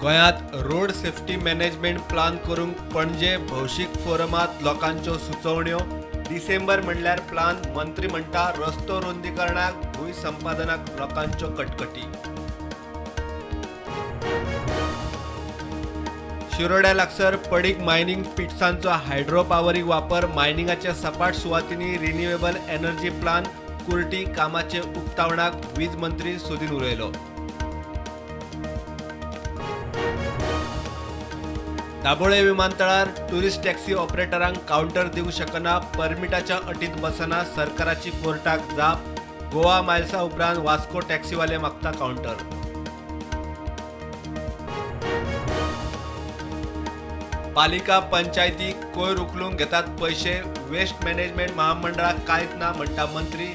गोंयांत road safety management plan करूंक पणजे भौशीक फोरमांत लोकांच्यो सुचोवण्यो. डिसेंबर म्हणल्यार प्लान. मंत्री म्हणटा रस्तो रुंदीकरणाक, भूंय संपादनाक लोकांच्यो कटकटी. शिरोड्या लागसर पडीक मायनिंग पिट्सांचो हायड्रो पावरीक वापर. मायनिंगाच्या सपाट सुवातींनी रिन्युएबल एनर्जी प्लान. कुर्टी कामाचे उक्तावणाक वीज मंत्री सुदीन उलयलो. दाबोळे विमानतळार टुरिस्ट टॅक्सी ऑपरेटरांक कावंटर दिवंक शकना, परमिटाच्या अटींत बसना, सरकाराची कोर्टाक जाप. गोवा मायल्सा उपरांत वास्को टॅक्सीवाले मागता कावंटर. पालिका पंचायती कोयर उखलूंक घेतात पयशे, वेस्ट मॅनेजमेंट महामंडळाक कांयच ना म्हणटा मंत्री.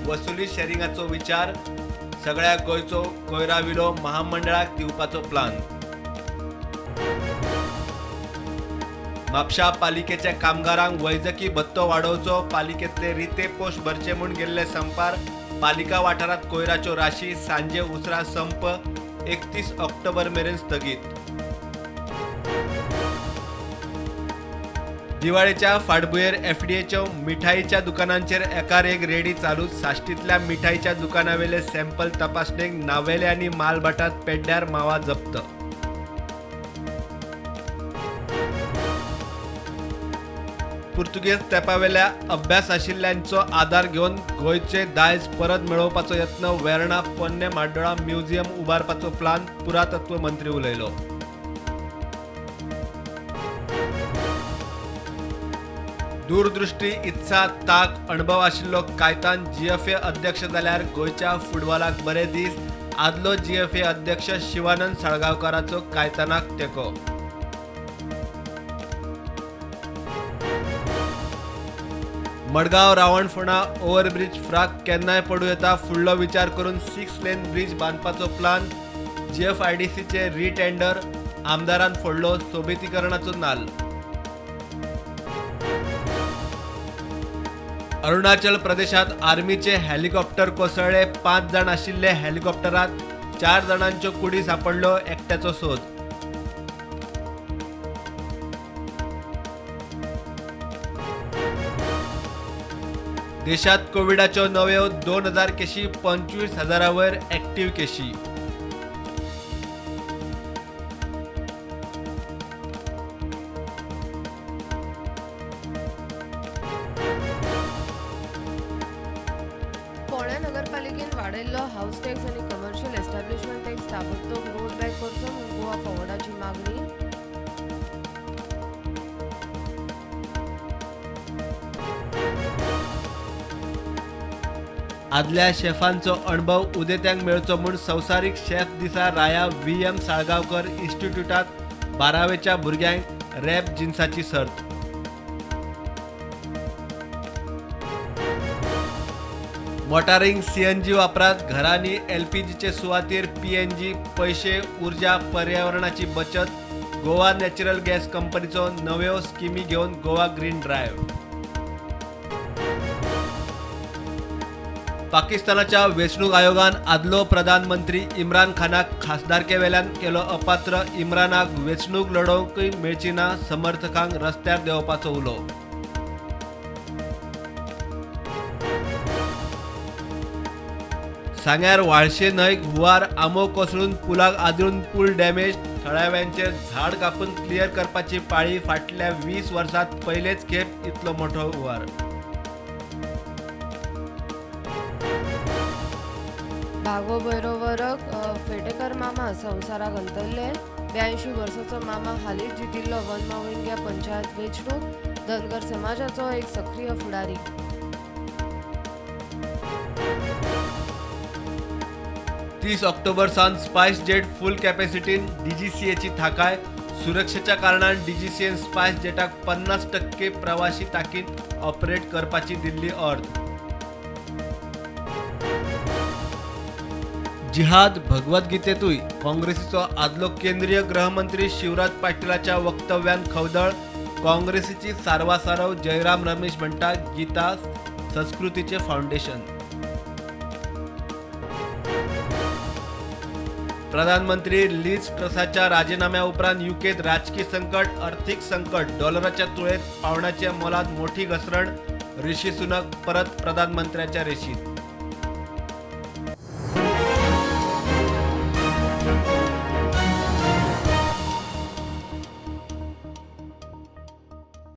वसुली शॅरिंगाचो विचार, सगळ्या गोंयचो कोयरा विलो महामंडळाक दिवपाचो प्लान. म्हापशा पालिकेच्या कामगारांक वैजकी भत्तो वाडोवचो, पालिकेंतले रिते पोस्ट भरचे म्हूण गेल्ले संपार. पालिका वाठारांत कोयराच्यो राशी, सांजे उसरां संप 31 ऑक्टोबर मेरेन स्थगीत. दिवाळेच्या फाटभुंयेर एफडीएच्यो मिठाईच्या दुकानांचेर एकार एक रेडी चालू. साश्टींतल्या मिठाईच्या दुकानावेले सॅम्पल तपासणेक नावेले आनी मालभाटांत पेड्ड्यार मावा जप्त. पुर्तुगेज तेंपावेल्या अभ्यास आशिल्ल्यांचो आदार घेवन गोंयचे दायज परत मेळोवपाचो यत्न. वेर्णा पोन्ने म्हाड्डोळा म्युझियम उबारपाचो प्लान. पुरातत्व मंत्री उलयलो. दूरदृष्टी, इत्सा, ताक, अणभव आशिल्लो कायतान जीएफए अध्यक्ष जाल्यार गोंयच्या फुटबॉलाक बरे दीस. आदलो जीएफए अध्यक्ष शिवानंद साळगांवकाराचो कायतानाक तेंको. मडगांव रावणफोंडा ओव्हरब्रिज फ्राक केन्नाय पडूं येता, फुडलो विचार करून 6 लेन ब्रिज बांदपाचो प्लान. जीएफआयडीसीचे रिटेंडर, आमदारान फोडलो सोबितीकरणाचो नाल्ल. अरुणाचल प्रदेशात आर्मीचे हेलिकॉप्टर कोसळ्ळे. 5 जाण आशिल्ले हेलिकॉप्टरात 4 जाणांच्यो कुडी सांपडल्यो, एकट्याचो सोद. देशात कोविडाच्यो नव्यो 2000 केशी, 25,000 वयर ऍक्टिव्ह केशी. फोंड्या नगरपालिकेन वाडयल्लो हावस टॅक्स आनी कमर्शियल एस्टॅब्लिशमेंट टॅक्स ताबडतोब रोल बॅक करचो म्हूण गोवा फॉरवर्डाची मागणी. आदल्या शेफांचो अणभव उदेत्यांक मेळचो म्हूण संवसारीक शेफ दिसा राया व्ही एम साळगांवकर इन्स्टिट्यूटात 12वेच्या भुरग्यांक रॅप जिन्साची सर्त. मोटारींक सीएनजी वापरात, घरांनी एलपीजीचे सुवातेर पीएनजी. पयशे, उर्जा, पर्यावरणाची बचत. गोवा नॅचरल गॅस कंपनीचो नव्यो स्किमी घेवन गोवा ग्रीन ड्रायव्ह. पाकिस्तानाच्या वेंचणूक आयोगान आदलो प्रधानमंत्री इम्रान खानाक खासदारकेवेल्यान केलो अपात्र. इम्रानाक वेंचणूक लडोवंकय मेळची ना, समर्थकांक रस्त्यार देंवपाचो उलो. सांग्यार वाळशे न्हंयक हुंवार, आंबो कोसळून पुलाक आदळून पूल डॅमेज. थळाव्यांचेर झाड कापून क्लियर करपाची पाळी. फाटल्या 20 वर्सांत पयलेच खेप इतलो मोठो हुंवार. भागो भैरवरक फेटेकर मामा संवसाराक अंतरले. 82 वर्साचो मामा हालींच जितिल्लो वनमाविंग्या पंचायत वेंचणूक. धनगर समाजाचो एक सक्रीय फुडारी. 30 ऑक्टोबर सावन स्पायस जेट फुल कॅपॅसिटीन डीजीसीएची थाकाय. सुरक्षेच्या कारणान डीजीसीएन स्पायस जेटाक 50% प्रवाशी ताकीन ऑपरेट करपाची दिल्ली ऑर्द. जिहाद भगवद्गीतेतूय काँग्रेसीचो आदलो केंद्रीय गृहमंत्री शिवराज पाटीलाच्या वक्तव्यान खवदळ. काँग्रेसीची सारवासारव जयराम रमेश म्हणटा गीता संस्कृतीचे फावंडेशन. प्रधानमंत्री लिज ट्रसाच्या राजीनाम्या उपरांत युकेत राजकी संकट, अर्थीक संकट. डॉलराच्या तुळेत पावंडाच्या मोलात मोठी घसरण. ऋषी सुनक परत प्रधानमंत्र्याच्या रेशीत.